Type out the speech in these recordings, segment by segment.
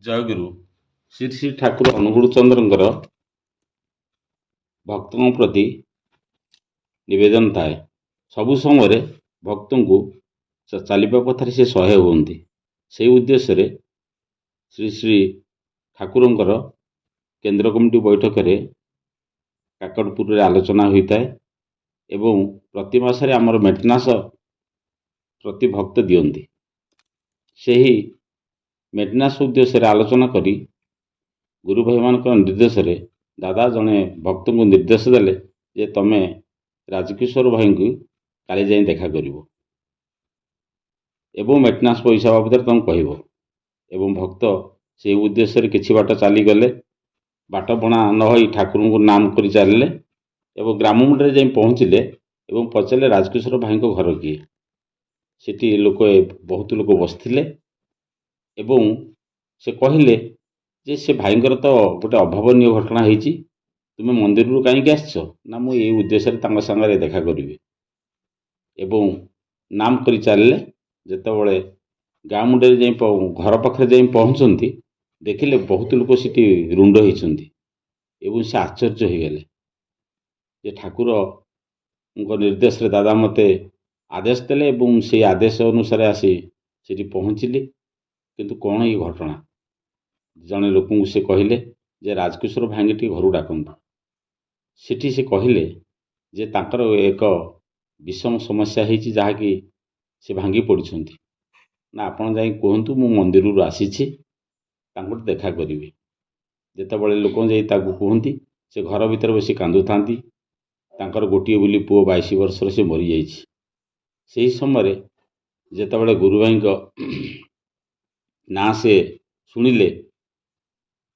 ଜୟଗୁରୁ। ଶ୍ରୀ ଶ୍ରୀ ଠାକୁର ଅନୁକୂଳ ଚନ୍ଦ୍ରଙ୍କର ଭକ୍ତଙ୍କ ପ୍ରତି ନିବେଦନ ଥାଏ, ସବୁ ସମୟରେ ଭକ୍ତଙ୍କୁ ଚାଲିବା ପଥରେ ସେ ସହାୟ ହୁଅନ୍ତି। ସେଇ ଉଦ୍ଦେଶ୍ୟରେ ଶ୍ରୀ ଶ୍ରୀ ଠାକୁରଙ୍କର କେନ୍ଦ୍ର କମିଟି ବୈଠକରେ କାକଟପୁରରେ ଆଲୋଚନା ହୋଇଥାଏ ଏବଂ ପ୍ରତି ମାସରେ ଆମର ମେଣ୍ଟେନାନ୍ସ ପ୍ରତି ଭକ୍ତ ଦିଅନ୍ତି। ସେହି ମେଣ୍ଟେନାନ୍ସ ଉଦ୍ଦେଶ୍ୟରେ ଆଲୋଚନା କରି ଗୁରୁ ଭାଇମାନଙ୍କର ନିର୍ଦ୍ଦେଶରେ ଦାଦା ଜଣେ ଭକ୍ତଙ୍କୁ ନିର୍ଦ୍ଦେଶ ଦେଲେ ଯେ ତମେ ରାଜକିଶୋର ଭାଇଙ୍କୁ କାଲି ଯାଇ ଦେଖା କରିବ ଏବଂ ମେଣ୍ଟେନାନ୍ସ ପଇସା ବାବଦରେ ତାଙ୍କୁ କହିବ। ଏବଂ ଭକ୍ତ ସେଇ ଉଦ୍ଦେଶ୍ୟରେ କିଛି ବାଟ ଚାଲିଗଲେ। ବାଟ ବଣା ନ ହୋଇ ଠାକୁରଙ୍କୁ ନାମ କରି ଚାଲିଲେ ଏବଂ ଗ୍ରାମ ମୁଣ୍ଡରେ ଯାଇ ପହଞ୍ଚିଲେ ଏବଂ ପଚାରିଲେ, ରାଜକିଶୋର ଭାଇଙ୍କ ଘର କିଏ? ସେଠି ଲୋକ, ବହୁତ ଲୋକ ବସିଥିଲେ ଏବଂ ସେ କହିଲେ ଯେ ସେ ଭାଇଙ୍କର ତ ଗୋଟେ ଅଭାବନୀୟ ଘଟଣା ହେଇଛି, ତୁମେ ମନ୍ଦିରରୁ କାହିଁକି ଆସିଛ? ନା, ମୁଁ ଏଇ ଉଦ୍ଦେଶ୍ୟରେ ତାଙ୍କ ସାଙ୍ଗରେ ଦେଖା କରିବି। ଏବଂ ନାମ କରି ଚାଲିଲେ। ଯେତେବେଳେ ଗାଁ ମୁଣ୍ଡରେ ଯାଇ, ଘର ପାଖରେ ଯାଇ ପହଞ୍ଚନ୍ତି, ଦେଖିଲେ ବହୁତ ଲୋକ ସେଠି ରୁଣ୍ଡ ହେଇଛନ୍ତି ଏବଂ ସେ ଆଶ୍ଚର୍ଯ୍ୟ ହେଇଗଲେ ଯେ ଠାକୁରଙ୍କ ନିର୍ଦ୍ଦେଶରେ ଦାଦା ମୋତେ ଆଦେଶ ଦେଲେ ଏବଂ ସେଇ ଆଦେଶ ଅନୁସାରେ ଆସି ସେଠି ପହଞ୍ଚିଲି, କିନ୍ତୁ କ'ଣ ଏଇ ଘଟଣା? ଜଣେ ଲୋକଙ୍କୁ ସେ କହିଲେ ଯେ ରାଜକିଶୋର ଭାଇଙ୍କି ଟିକେ ଘରକୁ ଡାକନ୍ତୁ। ସେଠି ସେ କହିଲେ ଯେ ତାଙ୍କର ଏକ ବିଷମ ସମସ୍ୟା ହେଇଛି, ଯାହାକି ସେ ଭାଙ୍ଗି ପଡ଼ିଛନ୍ତି। ନା, ଆପଣ ଯାଇ କୁହନ୍ତୁ ମୁଁ ମନ୍ଦିରରୁ ଆସିଛି, ତାଙ୍କୁ ଦେଖା କରିବି। ଯେତେବେଳେ ଲୋକ ଯାଇ ତାକୁ କୁହନ୍ତି, ସେ ଘର ଭିତରେ ବସି କାନ୍ଦୁଥାନ୍ତି। ତାଙ୍କର ଗୋଟିଏ ବୋଲି ପୁଅ, 22 ବର୍ଷର, ସେ ମରିଯାଇଛି। ସେହି ସମୟରେ ଯେତେବେଳେ ଗୁରୁଭାଇଙ୍କ ନାଁ ସେ ଶୁଣିଲେ,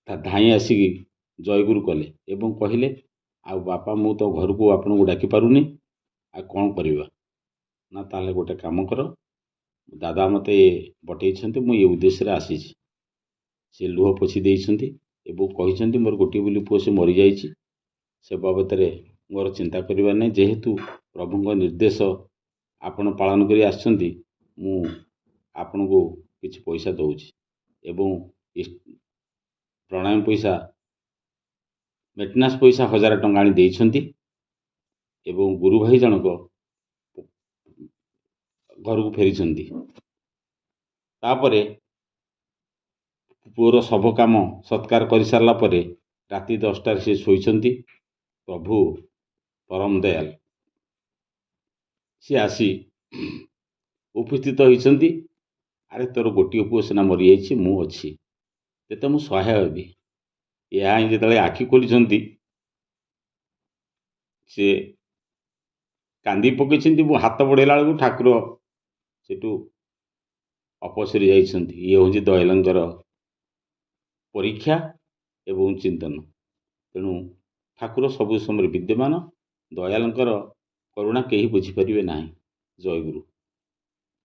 ତା ଧାଇଁ ଆସିକି ଜୟଗୁରୁ କଲେ ଏବଂ କହିଲେ, ଆଉ ବାପା, ମୁଁ ତ ଘରକୁ ଆପଣଙ୍କୁ ଡାକି ପାରୁନି, ଆଉ କ'ଣ କରିବା? ନା, ତାହେଲେ ଗୋଟେ କାମ କର, ଦାଦା ମୋତେ ପଠେଇଛନ୍ତି, ମୁଁ ଏ ଉଦ୍ଦେଶ୍ୟରେ ଆସିଛି। ସେ ଲୁହ ପୋଛି ଦେଇଛନ୍ତି ଏବଂ କହିଛନ୍ତି, ମୋର ଗୋଟିଏ ବୋଲି ପୁଅ, ସେ ମରିଯାଇଛି, ସେ ବାବଦରେ ମୋର ଚିନ୍ତା କରିବାର ନାହିଁ। ଯେହେତୁ ପ୍ରଭୁଙ୍କ ନିର୍ଦ୍ଦେଶ ଆପଣ ପାଳନ କରି ଆସିଛନ୍ତି, ମୁଁ ଆପଣଙ୍କୁ କିଛି ପଇସା ଦେଉଛି। ଏବଂ ପ୍ରଣାମ ପଇସା, ମେଣ୍ଟେନାନ୍ସ ପଇସା 1000 ଟଙ୍କା ଆଣି ଦେଇଛନ୍ତି ଏବଂ ଗୁରୁ ଭାଇ ଜଣକ ଘରକୁ ଫେରିଛନ୍ତି। ତାପରେ ପୁଅର ଶବ କାମ ସତ୍କାର କରିସାରିଲା ପରେ ରାତି 10ଟାରେ ସେ ଶୋଇଛନ୍ତି। ପ୍ରଭୁ ପରମ ଦୟାଲ ସିଏ ଆସି ଉପସ୍ଥିତ ହୋଇଛନ୍ତି। ଆରେ, ତୋର ଗୋଟିଏ ପୁଅ ସିନା ମରିଯାଇଛି, ମୁଁ ଅଛି, ତତେ ମୁଁ ସହାୟ ହେବି। ଏହା ହିଁ ଯେତେବେଳେ ଆଖି ଖୋଲିଛନ୍ତି, ସେ କାନ୍ଦି ପକେଇଛନ୍ତି। ମୁଁ ହାତ ବଢ଼େଇଲା ବେଳକୁ ଠାକୁର ସେଠୁ ଅପସରି ଯାଇଛନ୍ତି। ଇଏ ହେଉଛି ଦୟାଲଙ୍କର ପରୀକ୍ଷା ଏବଂ ଚିନ୍ତନ। ତେଣୁ ଠାକୁର ସବୁ ସମୟରେ ବିଦ୍ୟମାନ। ଦୟାଲଙ୍କର କରୁଣା କେହି ବୁଝିପାରିବେ ନାହିଁ। ଜୟଗୁରୁ।